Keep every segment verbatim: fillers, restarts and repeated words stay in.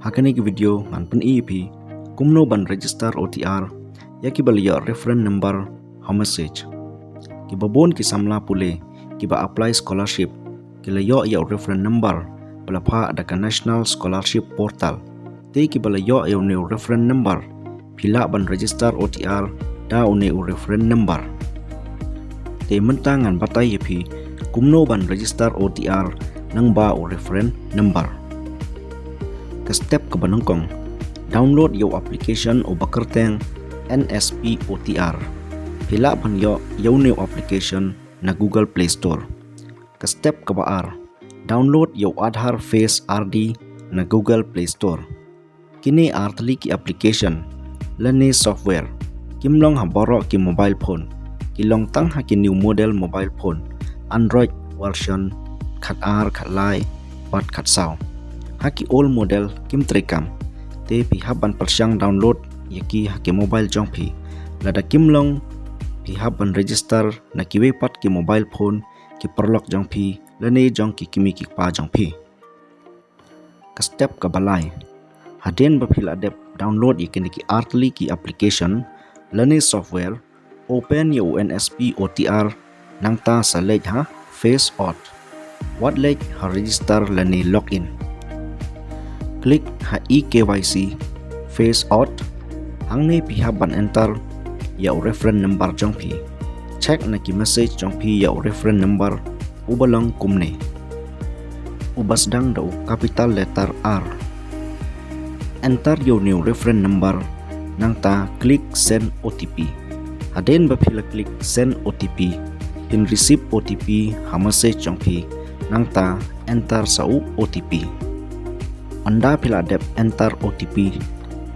Ha kane ka video ngan pyni ïa phi kumno ban register O T R ïa kiba la ïoh reference number ha message. Kiba bun ki samla pule kiba apply scholarship ki la ïoh ïa u reference number ba la phah da ka National Scholarship Portal. Te kiba la ïoh ïa une u reference number phi lah ban register O T R da une u reference number. Te mynta ngan batai ïa phi kumno ban register O T R nangba u reference number. Ka step kaba nyngkong, download ïa u application uba kyrteng N S P O T R. Phi lah ban ïoh ïa une u application na Google Play Store. Ka step kaba ar, download ïa u Aadhaar Face R D na Google Play Store. Kine artylli ki application lane software kim long ha baroh ki mobile phone, ki long tang ha ki new model mobile phone, Android version khat ar, khat lai bad khat saw. Ha ki old model kim treikam, te phi hap ban pyrshang download ïa ki ha ki mobile jong phi. Lada kim long, phi hap ban register na kiwei pat ki mobile phone ki paralok jong phi lane jong ki kmie ki kpa jong phi. Ka step kaba lai, hadien ba phi la dep download ïa kine ki artylli ki application lane software, open ïa u N S P O T R, nangta sa leit ha Face Auth. Wat leit ha register lane login. Click ha e-K Y C, Face Auth. Hangne phi hap ban enter ïa u reference number jong phi. Check na ki message jong phi ïa u reference number uba long kumne, uba sdang da u capital letter R. Enter ïa une u reference number, nangta click send O T P. Hadien ba phi la click send O T P, phin receive O T P ha message jong phi, nangta enter sa u O T P. Ynda phi la dep enter O T P,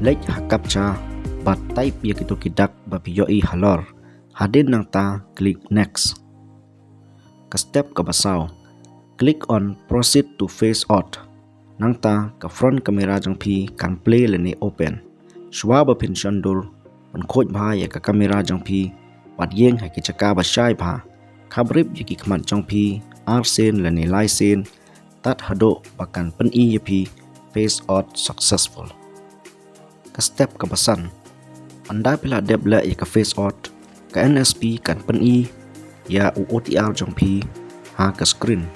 leit ha captcha bad type ïa kito ki dak ba phi ïohi halor. Hadien nangta click next. Ka step kaba saw, click on proceed to Face Auth. Nangta ka front camera jong phi kan play lane open. Shuwa ba phin shon dur, pynkhuid bha ïa ka camera jong phi bad ïeng ha ki jaka ba shai bha. Khaprip ïa ki khmat jong phi arsien lane laisien, tad haduh ba kan pyni ïa phi Face Auth successful. Ka step kaba san, ynda phi la dep leh ïa ka Face Auth, ka N S P kan pyni ïa u O T R jong phi ha ka screen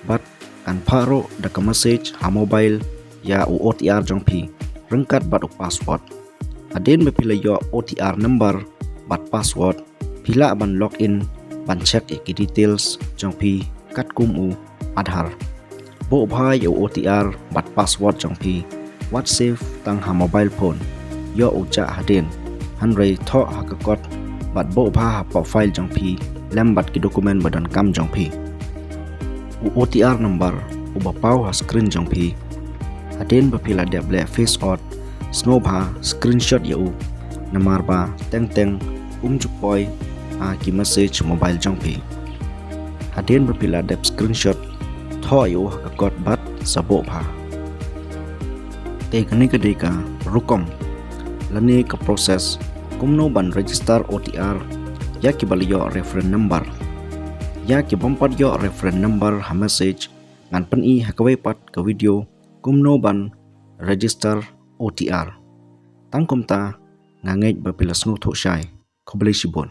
bad kan phah ruh da ka message ha mobile ïa u O T R jong phi ryngkat bad u password. Hadien ba phi la ïoh O T R number bad password, phi lah ban login ban check ïa ki details jong phi katkum u Aadhaar. Buh bha ïa u O T R bad password jong phi, wat save tang ha mobile phone. Ïoh u jah hadien, hynrei thoh ha ka kot bad buh bha hapoh file jong phi lem bad ki document ba donkam jong phi. U O T R number uba paw ha screen jong phi, hadien ba phi la dep leh Face Auth, sngewbha screenshot ïa u, namar ba teng teng um ju poi ha ki message mobile jong phi. Hadien ba phi la dep screenshot, thoh ïa u ha ka kot bad sa buh bha. Te kane ka dei ka rukom lane ka process kumno ban register O T R ïa kiba la ïoh reference number. Ïa kibym pat ïoh reference number ha message, ngan pyni ha kawei pat ka video kumno ban register O T R. Tang kumta, nga ngeit ba phi la sngewthuh shai. Khublei shibun.